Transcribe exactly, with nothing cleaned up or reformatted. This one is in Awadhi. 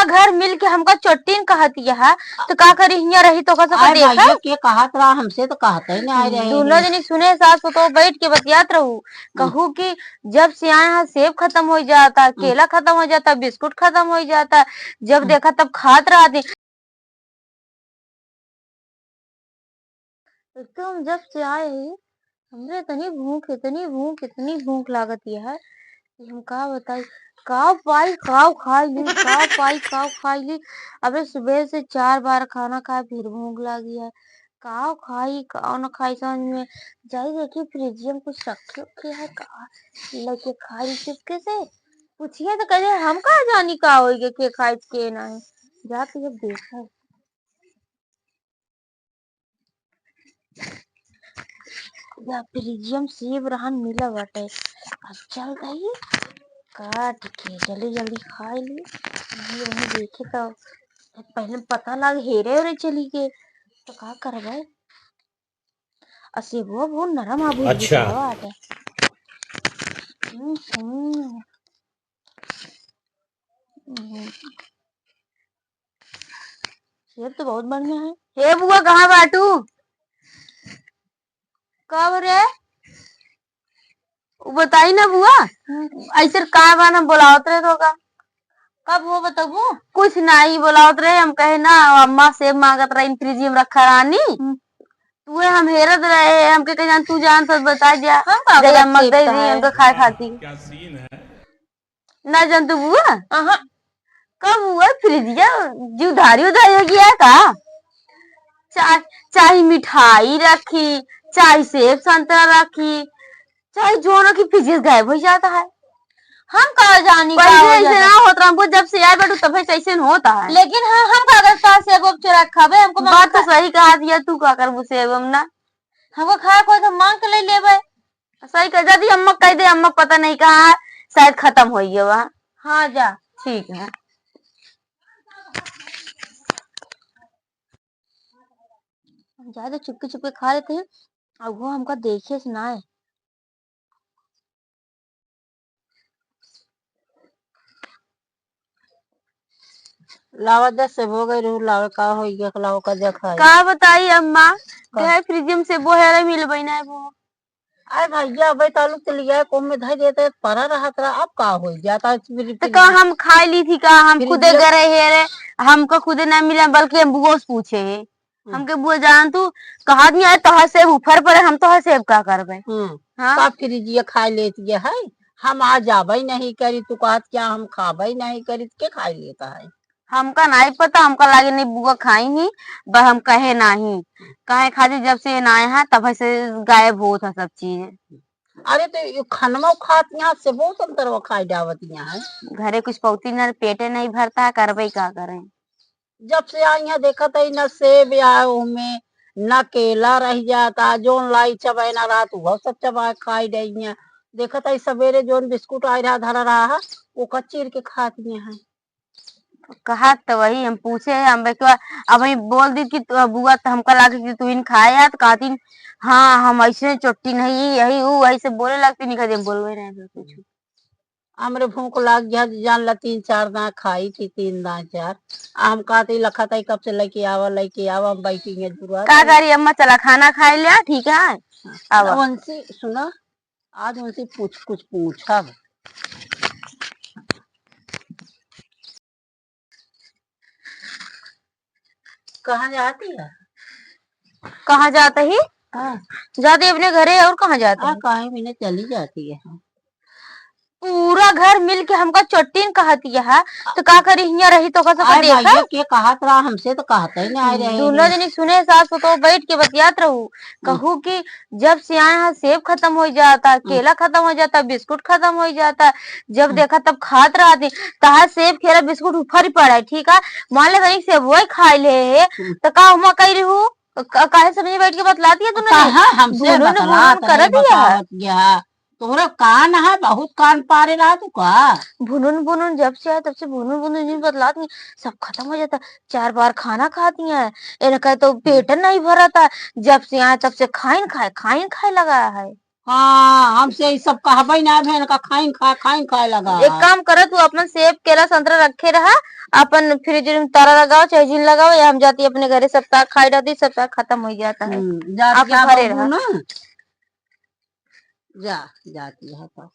घर मिल के हमका चोट्टिन कहत यह, तो का करी, हियाँ रही तो ओकर सबके आए देखा? भैया के कहत रहा, हमसे तो कहत ही नहीं रहे। दोनों जनी सुने, सास पतोह बैठ के बतियात रहू, हम्म। कहू कि जब से आए हैं सेब खत्म हो जाता, हम्म। केला खत्म हो जाता, बिस्कुट खत्म हो जाता, जब हम्म। देखा तब खात रहती। एक तो हम जब से आए ही, हमरे इतनी भूख, इतनी भूख, इतनी भूख लागत यह कि हम का बताई, काव पाई, काव खाई ली, काव पाई, काव खाई ली। अबे सुबह से चार बार खाना खाए, फिर भूख लागी है। काव खाई, काव न खाई, समझ में जाई। देखी फ्रिजिया में कुछ रखे उखे है का, लेके खाई चुपके से। पूछिए तो कहे, "हम का जानी का होई के, के खाई के ना है।" जाती अब देखा। या फ्रिजिया में सेब रहन मिला बाटे। अब चल गई काट के जल्दी जल्दी खाई ली। ये वहीं देखे तो पहले पता लग हेरे ओरे चली के तो का करबे। आ सेबुआ बहुत नरम आ भुज अच्छा। बुझावा बाटे। हम्म, हम्म। हम्म। सेब तो बहुत बढ़िया है। हे बुआ, कहाँ बाटू? कब रे? उ बताई ना बुआ, हम्म। ऐसे का बा ना बोलावत रहे तो का? कब हो बताबू? कुछ नहीं बोलावत रहे, हम कहे ना अम्मा सेब मांगत रही, फ्रिज में रखा रानी। हम्म। तुहे हम हेरत रहे, हमके कहे जान तू जान सब बता दिया। हम का जब गलत अम्मा सेब दे दी है? उनका खाए हाँ, खाती। क्या सीन है? ना जानतू बुआ? अहाँ। कब हुआ फ्रिजिया जुधारी उधारी हो गया है का? चा-, चाहे मिठाई रखी, चाहे सेब संतरा रखी, चाहे जो रखी, फ्रिजिया गायब हो जाता है। हम का जानी का पहले हो ऐसे जाता? ना होत रहा, हमको जब से आए बैठू तब से ऐसे होता है। लेकिन हाँ, हम का अगर का सेब वेब चुरा के खाबे, हमको बात तो सही कहा दिया, तू का करबू सेब हम ना? हमको खाए को तो मांग के ले लेबे। सही कह, जदी अम्मा कह दे, अम्मा पता नहीं कहाँ है, शायद खत्म हो गया बा। हाँ जा। ठीक है। जा दे, चुपके चुपके खा लेते हैं। अब वो हमका देखे से ना है। लावा दे से हो गई रहू, लावे का होई गया, लावा का देखा है। का बताई अम्मा, का? गए फ्रिज में से बोहेरे मिलबई ना वो। अरे भैया, अबे तालुक तो लिया है, कोम में धर देते, परा रहत रहा, अब का होई जाता है, फिर, तो फिर का हम खाई ली थी का? हम फिर खुदे दिया। गए हेरे, हमको खुदे ना मिला, बल्कि हम बुआ से पूछे है। हम्म। हमके बुआ जान तू कहत नहीं आए, तोहर सेब ऊपर पर है, हम तोहर सेब का करबे? हम्म। हाँ? का फ्रिजिया खाए लेत ये है? हम आ जाबे नहीं करी, तू कहत क्या हम खाबे नहीं करी, के खाए लेता है? हमका नहीं पता, हमका लागे नहीं बुआ खाई ही, बस हम कहे नहीं। काहे खातिर जब से ना आए हैं, तब से गायब होत है सब चीज। अरे तो ये खनवा खात यहाँ से बहुत अंतरवा खाए डावत यहाँ है। घरे कुछ पौती ना, पेटे नहीं भरता है, करबे का करें? जब से आई हैं देखत है न सेब या ओमे, न केला रह जाता, जोन लाई चबाए ना रात, वो सब चबाए खाई डई हैं। देखत है सवेरे जोन बिस्कुट आए रहा धरा रहा है, वो का चीर के खाती हैं। कहा तो वही हम पूछे, हम बेटवा अब वही बोल दी कि तू, बुआ तो हमका लागे कि तू इन खाए आ, तो कहती, "हाँ, हम ऐसे चोट्टी नहीं, यही ऊ," ऐसे बोले लगती, निकल हम बोलबे नहीं कुछ। हमरे भूख लाग गया, जान ला तीन चार दाना खाई थी, तीन दाना चार। आ हम कहते लखत है कब से लेके आवा, लेके आवा, हम बैठी हैं दुआर का पर। करी अम्मा, चला खाना खाई लिया, ठीक है? हाँ। आवा। अब उनसे सुना, आज उनसे पूछ, कुछ पूछा। कहाँ जाती है? कहाँ जात ही? हाँ। जाती अपने घरे, और कहाँ जात हाँ, ही? कहीं भी नहीं, चली जाती है। पूरा घर मिल के हमका चोट्टिन कहत यह, तो का करी, हियाँ रही तो ओकर सबके आए देखा? भैया के कहत रहा, हमसे तो कहत ही नहीं रहे। दोनों जनी सुने, सास पतोह बैठ के बतियात रहू, हम्म। कहू कि जब से आए हैं सेब खत्म हो जाता, हम्म। केला खत्म हो जाता, बिस्कुट खत्म हो जाता, जब हम्म। देखा तब खात रहती। तहार सेब, केला, बिस्कुट ऊपर ही पड़ा है, ठीक है? मान ले कहीं सेबुआ ही खाई ले है, हम्म। तो का हुआ कही रहू? क-, काहे समझे बैठ के बतलाती है तूने? कहाँ हमसे भुनुन, बतलात भुनुन है, करत ही है। बतावत गया। तोहरा कान है, बहुत कान पारे रहा तू का? भुनुन, भुनुन जब से आया तब से भुनुन, भुनुन जिन बतलात नहीं, सब खत्म हो जाता। चार बार खाना खाती हैं, इनका तो पेट नहीं भरता। जब से आया तब से खाइन खाए, खाइन खाए लगा है। हाँ, हमसे ई सब कहबे ना, भेन का खाइन खा, खाइन खाए लगा। एक काम करो, तू अपन सेब, केला, संतरा रखे रहा, अपन फ्रिज में ताला लगाओ चाहे जिन लगाओ, या हम जाती अपने घरे, सप्ताह खाए रहती, सप्ताह खत्म हो जाता है। हम्म, जाती आप है घरे बाबू रहा। ना। जा, जाती है तो।